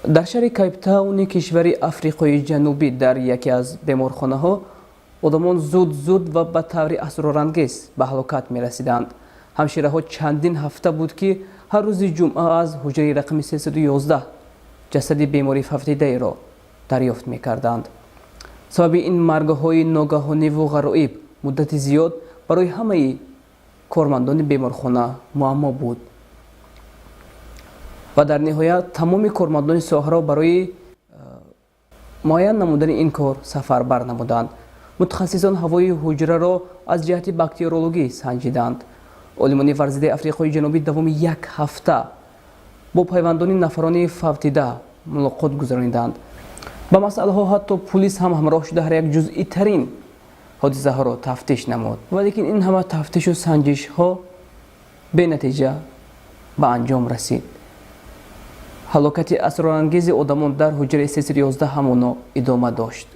Дар шаҳри Кейптауни кишвари Африқои Ҷанубӣ дар яке аз беморхонаҳо одамон зуд зуд ва ба таври асрорангез ба ҳалокат мерасиданд. Ҳамшираҳо чандин ҳафта буд, ки ҳар рӯзи ҷумъа аз ҳуҷраи рақами 311 ҷасади бемори фавтидаеро дарёфт мекарданд. Сабаби ин маргҳои ногаҳониву ғароиб муддати зиёд барои ҳамаи кормандони беморхона муаммо буд ва дар ниҳоят тамоми кормандони соҳаро барои муайян намудани ин кор сафарбар намуданд. Мутахассисон ҳавои ҳуҷраро аз ҷиҳати бактериологӣ санҷиданд. Олимони варзидаи Африқои Ҷанубӣ давоми як ҳафта бо пайвандони нафарони фавтида мулоқот гузарониданд. Ба масъалаҳо ҳатто пулис ҳам ҳамроҳ шуда, ҳар як ҷузъитарин ҳодисаҳоро тафтиш намуд. Валекин ин ҳама тафтишу санҷишҳо бенатиҷа ба анҷом расид. Ҳалокати асрорангези одамон дар ҳуҷраи 311 ҳамоно идома дошт.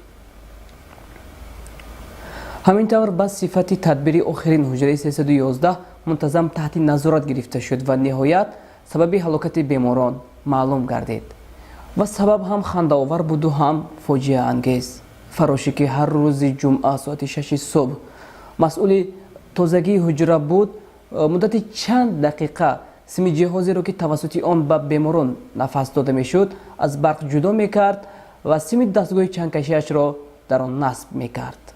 Ҳамин тавр, ба сифати тадбири охирин ҳуҷраи 311 мунтазам таҳти назорат гирифта шуд ва ниҳоят сабаби ҳалокати беморон маълум гардид. Ва сабаб ҳам хандаовар буду, ҳам фоҷиаангез. Фароше, ки ҳар рӯзи ҷумъа соати 6-и субҳ масъули тозагии ҳуҷра буд, муддати чанд дақиқа сими ҷиҳозеро, ки тавассути он ба беморон нафас дода мешуд, аз барқ ҷудо мекард ва сими дастгоҳи чангкашиашро дар он насб мекард.